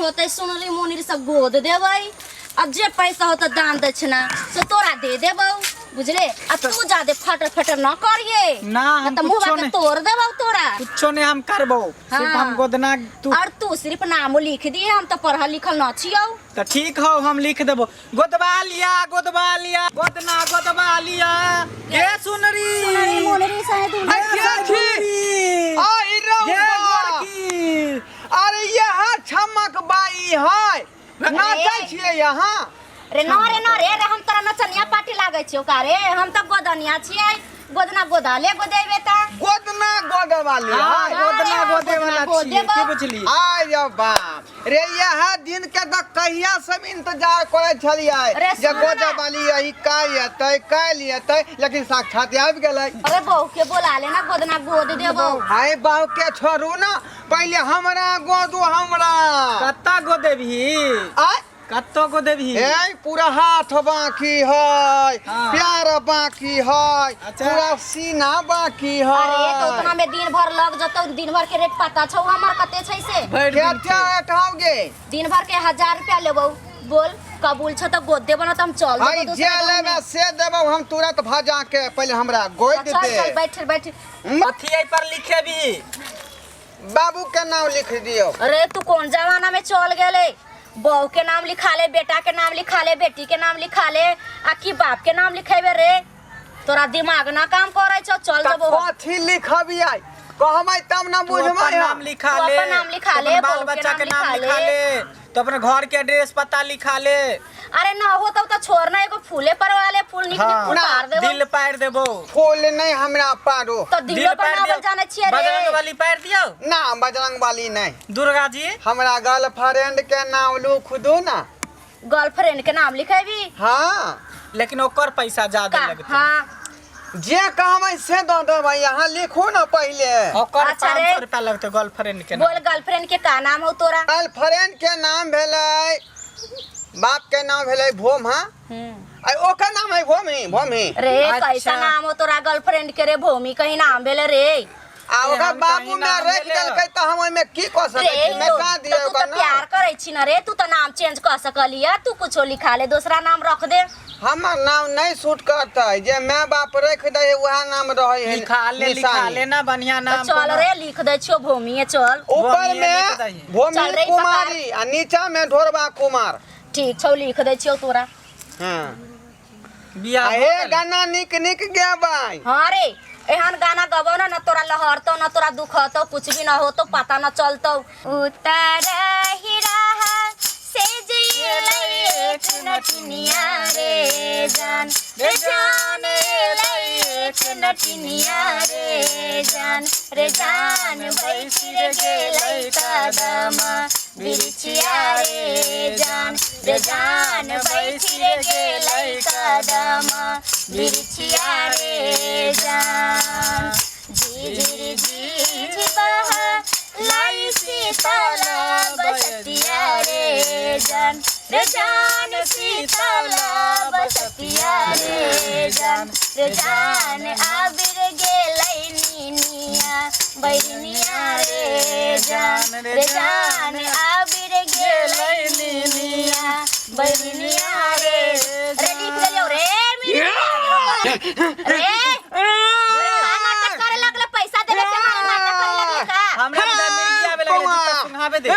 होतै सुनरी मुनरी सब गोद देबै आ जे पैसा होतै दान दक्षिणा से तोरा दे देबौ बुझले। आ तू जादे फटर फटर न करिए ना, हम त मुंह कुछो के नहीं। तोड़ देबौ तोरा। कुछो नहीं हम करबो, सिर्फ हम गोदना तू। और तू सिर्फ नामो लिख दिए, हम तो पढ़ल लिखल न छियौ। तो ठीक हो, हम लिख देबो। गोदवा लिया, गोदवा लिया, गोदना गोदवा लिया ए सुनरी। सुनरी मुनरी सहे दूल्हा। अरे ये सखी! सुनरी। आ ई ये रउआ। गोरकी। अरे यहाँ छमक बाई है, नाचै छियै यहाँ? रे न रे न रे रे, हम तोरा नचनिया पार्टी लागै छियौ का रे? हम तऽ गोदनिया छियै, गोदना गोदाले गोदेबे त। गोदना गोदवा लिया। हाँ, गोदना हाँ, गोदे वाला गोदना छियै, गोदेबो। की बुझली? आय रे बाप रे, यह दिन के तऽ कहिया सब इंतजार करै छलियै अरे जे सुन ना। गोदे वाली यही काल्हि एतै, काल्हि एतै, लेकिन साक्षात आबि गेलै। अरे बहू के बोला ले ना, गोदना गोद देबौ। हाय, बाबू के छोड़ू ना, पहिले हमरा गोदू हमरा। कत्ता गोदेबही? आय। कत्तो गोदेबही? ए पूरा हाथ बाकी है। प्यार बाकी है। पूरा सीना बाकी है। अरे तो उतना में दिन भर लग जतौ, दिन भर के रेट पता छौ हमर कते छै से? भरि क्या दिन क्या छै। हटाओगे? दिन भर के 1000 रुपया लेबौ। बोल, कबूल छ त गोद देबो न त हम चल हाय देबो जे दोसरा गाँव लेबे में। से देबो हम तुरंत भजा के, पहिले हमरा गोद चल दे। चल, बैठ बैठ। अथी एहि पर लिखेबही? बाबू के नाम लिख दियो। अरे तू कौन जमाना में चल गेले? बहू के नाम लिखा ले, बेटा के नाम लिखा ले, बेटी के नाम लिखा ले, आ की बाप के नाम लिखेबे रे? तोरा दिमाग ना काम करे छौ? चल तऽ जबो हम। कथी लिखबियै, कहबै तब ने तू बुझबै अपन नाम हम। लिखा तू ले। अपन नाम लिखा तू ले, अपन बाल बहू के बच्चा नाम के नाम लिखा लिखा ले। ले, तो अपने घर के एड्रेस पता लिखा ले। अरे ना हो तब तो छोड़ ना, एगो फूले परवा ले, फूल निक निक फूल ना, पार देबो। दिल पार देबो। फूल नहीं हमरा पारो। तो दिलो बनावल जाने छियै रे? बजरंग वाली पार दियो। ना, बजरंग वाली नहीं। दुर्गा जी। हमरा गर्लफ्रेंड के नाम लिख दो ना। गर्लफ्रेंड के नाम लिखेबी? हाँ। लेकिन ओकर पैसा ज्यादा का लगतै। हाँ। जे कहबै से दऽ देबै, यहाँ लिखू ना पहिले। ओकर अच्छा रे। 500 रुपया लगतै गर्लफ्रेंड के नाम। बोल, गर्लफ्रेंड के का नाम हो तोरा? गर्लफ्रेंड के नाम भेलै, बाप के नाम भेलै भोमा। आ ओकर नाम है भोमी, भोमी। रे अच्छा। कैसा नाम हो तोरा गर्लफ्रेंड के रे? भूमि कहीं नाम भेले रे? आ ओकर हम बाबू कहीं में नाम रख भेलै। देलकै तऽ हम ओहिमे की कऽ सकै रे छी? मेटा तो दियै तू ओकर तो नाम। प्यार करै छी ना रे, तू तो नाम चेंज कर सकलिया, तू कुछो लिखा ले, दूसरा नाम रख दे। हमर नाम नहि सूट करतै, जे माय बाप रख दै है वएह नाम रहै है। लिखा ले, लिखा निशानी। ले ना बढ़िया तो नाम चल कोनो। रे, लिख दे छियो भूमि, चल। ऊपर भूमिए में लिख दही। भूमि चल रे, कुमारी आ नीचा में ढोरबा कुमार। ठीक छौ, लिख दे छियो तोरा। हाँ। बियाह आ भऽ हे गेल? गाना नीक नीक गेबै। हाँ रे, एहन गाना गबो ना, न तोरा लहरतो न तोरा दुख होतो, कुछ भी न होतो, पता न चलतो। उतर ही रहा से जिलै एक नटिनिया रे जान, रे जान एलै एक नटिनिया रे जान, रे जान बैठ रे गेलै कदमा बिरिछिया रे जान, रे जान बैठ रे गेलै कदमा बिरिछिया रे जान। झिझिर झिझ बहा लाई शीतल बसतिया रे जान, रे जान शीतल बसतिया रे जान, रे जान आबिर गेलै निनिया बैरनिया रे जान, रे जान आबिर गेलै निनिया बैरनिया रे। रे लिख देलियौ रे मिर्गी रे। का नाटक करे लगले? पैसा देवे के मारे नाटक करे लगले का? हमरा बुझाइ मिर्गी आबे लगलै, जूता सुंघाबे दे।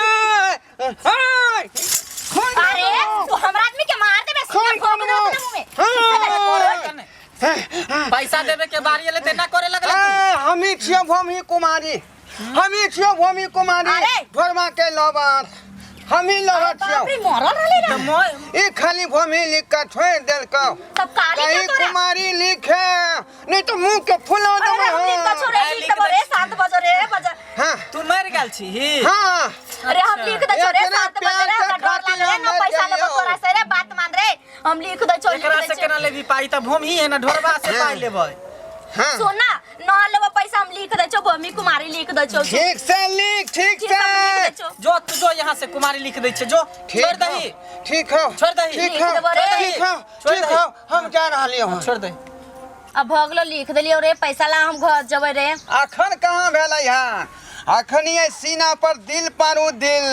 अरे तू हमरा आदमी के मार देबे, सीधा भोग देबो अपना मुंह में। पैसा देवे के बारी एले ते ना करे लगले तू। हमी छियो भूमि कुमारी, हमी छियो भूमि कुमारी। अरे! ढोरमा के लवर, हमी लवर छियो। बाप रे, मरल रहले त ना। मोय ई खाली भूमि लिख के छोड़ देलकौ। तब काली कहीं क्यों तोरा? कुमारी लिखे नहीं तो मुंह के फुला अरे देबै। हम लिख दछो रे, ए, लिख लिख देबो रे, दै। 7 बजे रे बजे। हाँ। तू मर गेल छी? हाँ। अरे हम लिख दछो रे, एकरा 7 बजे रे, प्यार हमरा के डर खातिर लागल रे हम ना मर पैसा लेबो गेलियौ। तोरा से रे, बात मान रे, हम लिख दछो, लिख एकरा से दछो। केना लेबी पाई? त भूमि है ना, ढोरबा से पाई लेबै। हाँ। सुन ना, न लेबो पैसा, हम लिख दछो भूमि कुमारी लिख दछो। ठीक से लिख, ठीक ठीक, हम लिख से। दछो। जो तू जो यहाँ से, कुमारी लिख दै छै, जो। ठीक छोड़ हो, दही। ठीक हो। छोड़ दही। ठीक लिख हो। देबो रे। ठीक हो। छोड़ ठीक दही। हो, हम जा रहलियो हँ। छोड़ दही। अब भऽ गेलो, लिख देलियौ रे, पैसा ला, हम घर जेबै रे। अखन कहाँ भेलै हँ? अखन ये सीना पर दिल पारू दिल।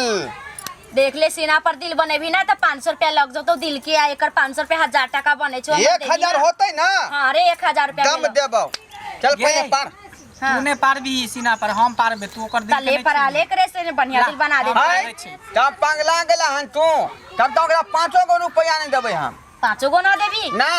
देख ले सीना पर दिल बनेबी ना त 500 रुपया लग जतो दिल के आ एकर 500 रुपया 1000 टका बने छौ 1000 होतै ना। हां रे 1000 रुपया दम मिलो। देबौ। चल ये। पहिले पार। हाँ। तू नहि पारबी सीना पर, हम पारबे। तू ओकर दिल के तले नहि पर छुबही। आले करे से बढ़िया दिल बना दे। ला। है तब पंगला गेला हन तू, तब तो ओकरा 5 गो रुपया नहीं देबै हम। पाँचो गो ना देबी ना।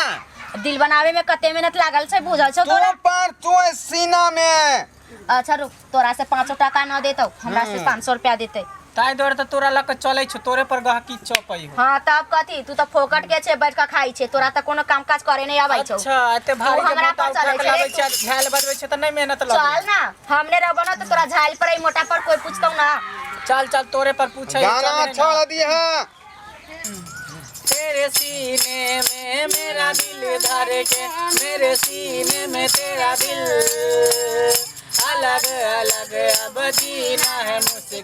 दिल बनावे में कते मेहनत लागल छै बुझल छौ तू तोरा? पर तू सीना में। अच्छा रुक, तोरा से 5 टका ना देतौ, हमरा से 500 रुपया देतै। ताहि दुआरे तऽ तोरा लऽ कऽ चलै छौ, तोरे पर गहकी चपै हो। हाँ तब कथी, तू तऽ फोकट के छै बैठ के खाई छै, तोरा तऽ कोनो काम काज करे नहीं आबै छौ। अच्छा एते भारी तू के हमरा मोटा पर चलै उठा के छै। लाबै छै, झाल बजबै छै तऽ नहि मेहनत लगै। चल ना, हमने रहबो ना तऽ तोरा झाल पर मोटा पर कोई पूछतौ ना। चल चल तोरे पर पूछै। गाना अच्छा लदी है। तेरे सीने में मेरा दिल धर के, मेरे सीने में तेरा दिल, अलग अलग अब जीना है मुश्किल,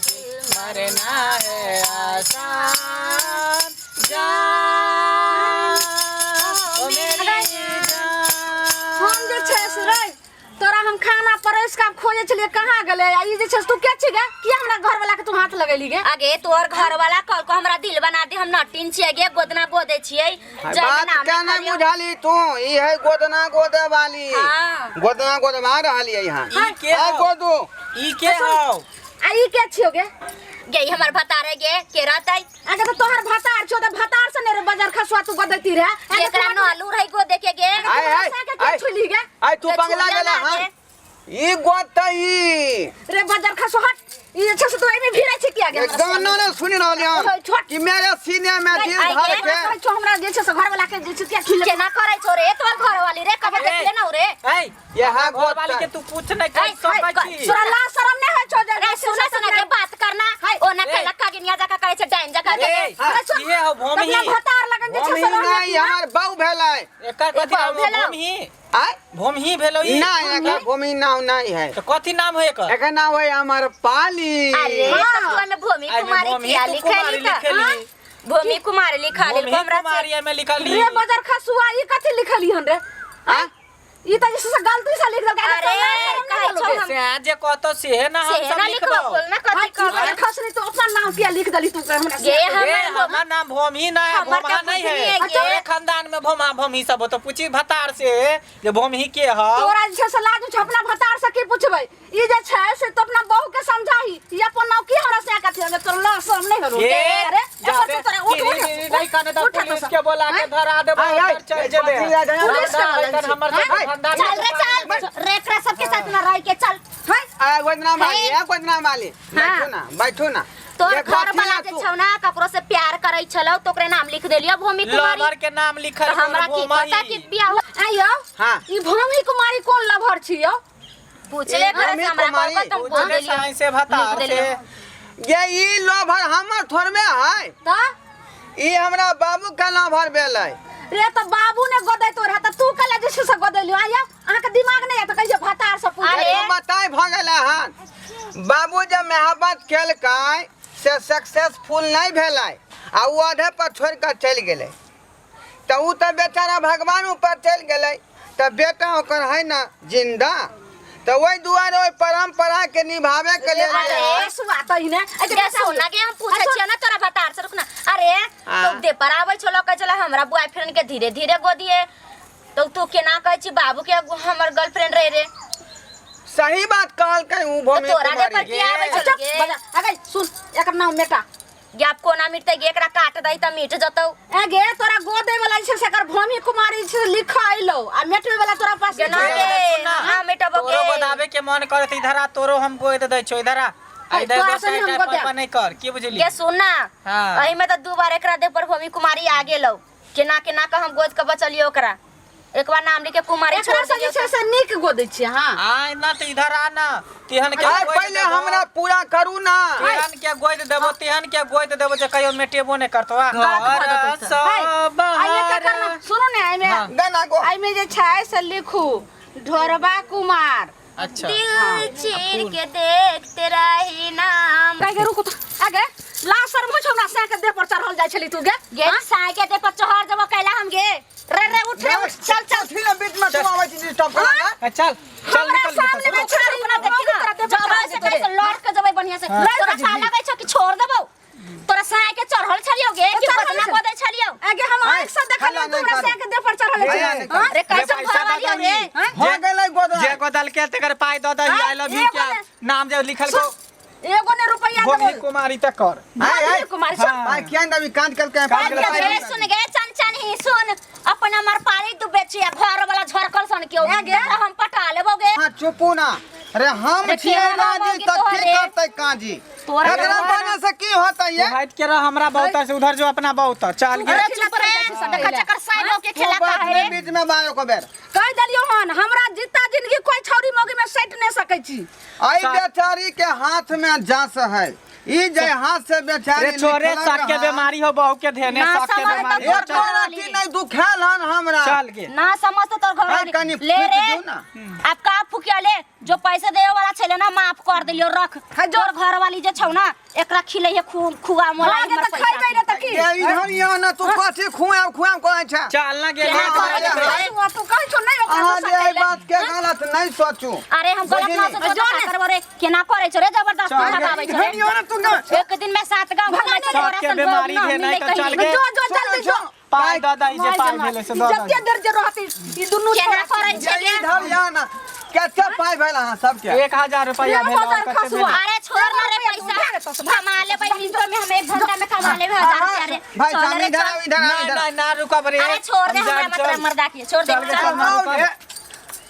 मरना है आसान, जान ओ मेरी जान। हम जे छै से रे तोरा हम खाना परसि के खोजे छलियै कहाँ गेलै? आ ई जे छै से तू के छी गे? किया हमरा घरवाला के तू हाथ लगेली गे? आगे तोहर घरवाला कल को हमरा दिल बना दे, हम नटिन छियै गे, गोदना गोदे छियै। जय बात नाम के नहीं लिखलियौ। बुझाली तू, ई है गोदना गोदे वाली। हाँ। गोदना गोदवा रहली है यहाँ। ई के आ हौ? गोदू। ई के हौ? आ ई के छियौ गे? गे ई हमर भतारे गे के रहतै? आगे तो तोहर भतार छौ त भतार से ने रे बजर खसुआ तू गोदैती रे। आगे एकरा तू न आलू रही गोदे के गे। आय, आय, के के आय। छुली गे? आय तू के बंगला छुलिया गेला ना हन। गे। ई गोद त ई रे बजर खसुआ हट, ई जे छै से तू एहिमे भिड़ै छै किया गे? हमरा गाना ने सुनि रहल हन ओए, छोड़। कि मेरे सीने में दिल आय, धर आय, के। कहै छौ हमरा जे छै से घरवाला के जे छै किया छुले? केना करै छौ रे तोहर घरवाली रे? कभी देखले ना रे? ऐ यह घर वाली के गोद तू कुछ नहीं कर ऐ, सकै ऐ, छी। तोरा लाज शरम नहि होइ छौ जे रे सुना सुना के बात करना, ओना ए। कहला कागिनिया जाका करै छै डाइन जाका ए, के। ये हो भूमि। अपना भतार लगन जे छै भूमि से रहने नहीं दिया। हमर बहू भेलै। एकर कथी ए, नाम भेलौ। भूमि? आय भूमि भेलौ ई? ना एकर भूमि नाम नहीं है। तो कथी नाम है एकर? एकर नाम है हमर पाली। अरे हाँ। तब तू एमे भूमि एमे कुमारी भूमि किया तू लिखेली कुमारी त? लिखेली। हाँ? भूमि कुमारी लिखा लेल भूमि हमरा से। कुमारी एमे लिखली। रे बजर खसुआ ई कथी लिखली हन रे? आय ई त जे छै से गलती से लिख देलकै। अरे, कहै छौ हम। से जे कहतो सेहे ना हम से सब ना लिखबो लिखबो। बोल ना कथी कहबै। खसनी तो अपना नाम किया लिख देली तू हमरा से? गे ए, हमर हमर नाम भूमि ना है, हमर भोमा तऽ नहीं है। बुझलियै गे। तोरे खानदान में भोमा भूमि सब हो तो पूछी भतार से जे भूमि के ह। तोरा जे छै से लाज छै अपना भतार से की पुछबै? ई जे छै से तो अपना बहू के समझाही, ई अपन नाम की हमरा से कथी होले? तोरा लाज शरम नहीं होलो? ए, अरे जाबे एकर से तोरा उठ उठ नहीं कने त उठ पुलिस तो के बोला के धरा देबो, आय, आय, अंदर चल जेबे। कथी लए जाय? पुलिस के बोला एकर हमर आय, सब खानदान चल रे चल रे, एकरा सबके साथ ना रह के चल। है आय गोदना वाली, है। आ गोदना वाली, बैठू ना बैठू ना। तोर ये घर कथी वाला ला जे तू? छौ ना ककरो से प्यार करै छलौ तो ओकरे नाम लिख देलियो भूमि कुमारी। लवर के नाम लिखल तो हमरा की पता कि बियाह हो- आइयो। हाँ। ई भूमि कुमारी कोन लभर छियो? पूछले ई करे भूमि से हमरा कुमारी। कहलको त हम बोल बुझले देलियो। साइंस से भतार लिख से। देलियो। ये ई लोभर हमर थोड़बे है। त ई हमरा बाबू के लोभर भेलै। रे त बाबू ने गोदै तोरा त तू कला जे छै से गोदैलियो। आइयो अहाँ के दिमाग नहीं है त कहियो भतार से पूछ। अरे। तो बताई भ गेलै हन। बाबू जब मोहब्बत केलकै से सक्सेसफुल नहीं भेलै आ उ आधे पर छोड़ कऽ चलि गेलै, तऽ उ तऽ बेचारा भगवान ऊपर चलि गेलै, तऽ बेटा ओकर है ना जिंदा, तऽ ओहि दुआरे ओहि परम्परा के निभावे के लेल अरे, जे है, सुआ त ही ने गे सुन ना गे, हम पूछै छियै ना तोरा भतार से, रुक ना। अरे हाँ। तो दे पर आबै छलो कहै छला हमरा बॉयफ्रेंड के धीरे धीरे गोदिए, तो तू केना कहै छी बाबू के हमर गर्लफ्रेंड रहे रे? सही बात कहलकै उ तो भूमि तोरा दे पर कुमारी। किया आबै छलो गे? अगे सुन एकर नाम मेटा। गे आब कोना मिटतै गे? एकरा काट दही त मिट जतौ। ए गे तोरा गोदै वाला जे छै से एकर भूमि कुमारी जे छै से लिख अइलो आ मेटबै वाला तोरा पास गे ना नहि गे, छै। सुन ना, ना मिटबो तोरो गे। गोदाबे के मन करत इधर आ, तोरो हम गोद दै छौ इधर आ। आ ऐ, इधर तोरा दोसर से नहीं हम टाइप गोदायब। पर नहीं कर की बुझली? गे सुन ना, हाँ। एहिमे त दू बार एकरा देह पर भूमि कुमारी आ गेलौ, केना केना के हम गोद के बचलियो ओकरा। एक बार नाम लिख के कुमारी एकरा छोड़ से जे दियो। छै से नीक गोदै छियै। हां आय ना तो इधर आ ना, तेहन के आय गोद पहिले देबो। हमरा पूरा करू ना। तेहन के गोद देबो, तेहन के गोद देबो जे कहियो मेटेबो नहीं करतो। आ गलत भऽ घर जेतौ तऽ। सब है, आ एकर नाम सुनू ने, एहिमे हाँ। गाना गो। एहिमे जे छै से लिखू ढोरबा कुमार। अच्छा दिल चीर के देख तेरा ही नाम। कहि के रुकू तऽ आगे ला शर्म होइ छौ हमरा सैं के देह पर चढ़ल जाइ छली तू गे? गे साय के देह पर चढ़ जबो कैला हम गे? रे रे उठ रे उठ, चल चल। फिर बीच में तू आबै छी डिस्टर्ब करै ना। आ, चल चल हमरा निकल सामने निकल। में छड़ी अपना देखी ना, तोरा देह पर जबै चढ़ा से देतौ रे। कैसे लौट के जबै बढ़िया से। तोरा सा लगै छौ कि छोड़ देबौ? तोरा सा देखलियो हल्ला तू हमरा नहीं से के देह पर चढ़ल हल्ला छै नहीं करू। हाँ? अरे कैसन पैसा घर वाली दऽ हो रे दही। हो गेलै गोदरा जे गोदल के तेकर पाई दऽ दही I love you एगो क्या ने- नाम जे लिखल को एगो ने रुपैया भोगनी देबो कुमारी तक कर आय आय कुमारी सुन हाँ। आय किया दबी कांच कल के कांच अरे कल रे सुन गे चंचन ही सुन अपन हमर पारी तू बेचिया घर वाला झरकल सन क्यों ए गे। हम पटा लेबोगे हां चुपू ना। अरे हम अरे छियै केहन राजी होगी तऽ की तोहरे? करतै काजी? तोरा एकरा केहन? बने से की होतै ये? हट के रह हमरा बहुत से उधर जो अपना बहुत चल गे। अरे चुप रे, देखा चक्कर साइब के तू खेला का बात है रे। में बीच में बारो को बेर कहि देलियो हन हमरा जीता जिंदगी कोई छौरी मौगी में सटि नहीं सकै छी। आई बेचारी के हाथ में जास है, ई जे हाथ से बेचारी रे छोरे लिखलक शक के हन। बीमारी हो बहू के धेने ना शक के समझ बीमारी तो हो एक चल। घर राती नहीं दुखाल हन हमरा। चल गे ना समझ तो तोर घर हाँ, वाली। कनी ले फूक रे दियौ ना। आप का फुकिया ले जो पैसे देवे वाला छले ना माफ कर दिलियो रख। तोर घर वाली जे छौ ना एकरा खिले है खुआ मोला हाँ गे हमर तऽ पैसा खैबै ने तऽ की ये इधर यहाँ ना तू कथी खुआम खुआम कहै छै? चल ना गे केना ले करै चल। छै? तू तू कहै छौ नहीं ओकरा अहाँ गुस्सा जे एहि कैले। बात के गलत नहीं सोचू। अरे हम गलत ना बुझली? सोचो तो का करबो रे? केना करे छौ रे जबरदस्ती चल गे। भगाबै छौ इधर रे? यहाँ ना तू ना। एक दिन में 7 गांव घुमै छै शक तोरा के सन बीमारी ना भेलै मिलै तऽ चल कहीं। गे। जो जो जल्दी जो पाई दऽ दही जे पाई भेलै से दऽ जते दही। देर जे रहती ई दुनू केना छोरा करै छै जे गे? इधर यहाँ ना कते पाइ भेल अहाँ सबके? 1000 रुपया एगो भेल और हजार कते खसुआ। भेल? अरे छोड़ ना रे पैसा कमा लेबै मिनटो में, हम 1 घंटा में कमा लेबै 1000 रुपया रे। भाई चल साहब रे, इधर चल। आओ, इधर आओ, ना इधर ना आओ। ना रुकब रे। अरे छोड़ दे हम हमरा जायब, मतलब चल। मर्दा के छोड़ दे चल गे, चल। चल ना आओ रुकब। रे।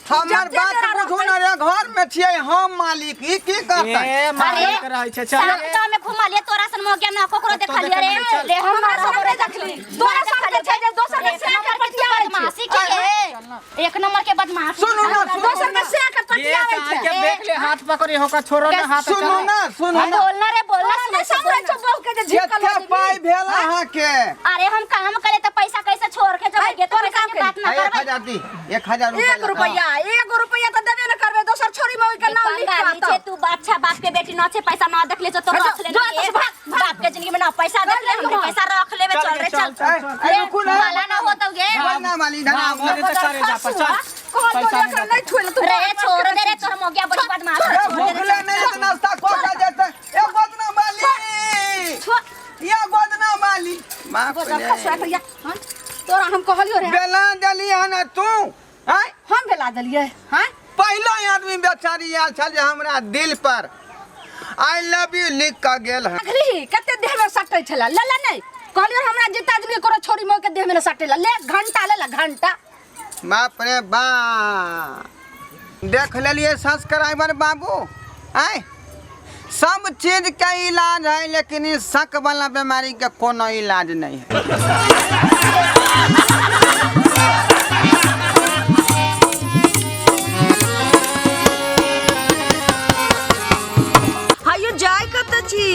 हमर जते बात देर बुझू ना रे, घर में छियै हम मालिक, ई की करतै? ए मालिक रहै छै चल 7 गांव में घुमलिए तोरा सन मोगिया ना ककरो कतौ देखलिए रे। देखलिए, चल। ले हमरा हमरा सब सब रे नहीं देखली तोरा सब के छै जे दोसर के एक से के नंबर के पटियाबै छै। बदमाशी के गे, एक नंबर के बदमाशी। सुनू ना, सुनू दोसर के से के ये पटियाबै सार छै। के देख ले हाथ पकड़ी होकर छोड़ो ना हाथ सुनू चल। ना, सुनू ना। बोलना रे बोलना तोरा सुनै नहीं छै, समझै छौ बोलना। बहू के जे झिकल कते हो पाइ भेल अहाँके? अरे हम काम करे त पैसा कैसे छोड़ के जबै गे? तो तोरे पैसा काम के बात ना एक करबै। हजार दी, 1000 रुपया। एक रुपैया एगो रुपैया तऽ देबे न करबै दोसर छोरी मौगी के नाम लिख के कंगाली आतौ। छै तू, अच्छा बाप के बेटी न छै, पैसा न देखले छौ तो जो- रख ले जो ना एतऽ से गे। भाग, भाग। बाप के जिंदगी में न पैसा चल देखले रे, हमरे तू। पैसा रख लेबे। चल चल गे, रे चल, चल। चल, ए, रुकू ना। भला ना होतौ गे। बोल ना मालिक, इधर ना, आओ। मोरे तऽ करे जा पर चल। कहल पैसा तो नहीं एकर दे। नहीं छुएल तू रे छोड़ दे रे तोर मोगिया बड़ी बदमाश ए, है, छोड़ दे रे, भूखले नहीं है तो नाश्ता कऽ के जेतै। ए गोदना वाली, या गोदना वाली। बाप रे। खसुआ तऽ या हाँ? तोरा हम कहलियो रे बेला देली हन तू आँय? हम भेला देलियै हाँ पहिला आदमी बेचारी आयल छल जे हमरा दिल पर I love you लिख कऽ गेल हन। देखली कते देह में सटै छला ले ले नहीं कहलियो हमरा जीता जिंदगी कोनो छोरी मौगी के देह में न सटेला ले घंटा ले ले घंटा। बाप रे बाप, देख लेलिए सब्सक्राइबर बाबू। आय सब चीज के इलाज है लेकिन ई शक वाला बीमारी के कोनो इलाज नहीं है। हायो जाय कत छी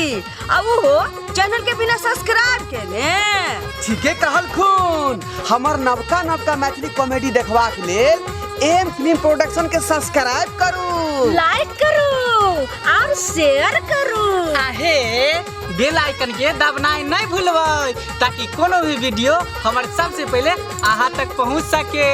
आ उहो चैनल के बिना सब्सक्राइब केने। ठीके कहलखुन, हमर नवका नवका मैथिली कॉमेडी देखबाक लेल एम फिल्म प्रोडक्शन के सब्सक्राइब करू, लाइक करू और शेयर करू। आहे बेल आइकन के दबनाइ नहीं भूलबै ताकि कोनो भी वीडियो हमर सबसे पहले अहाँ तक पहुँच सके।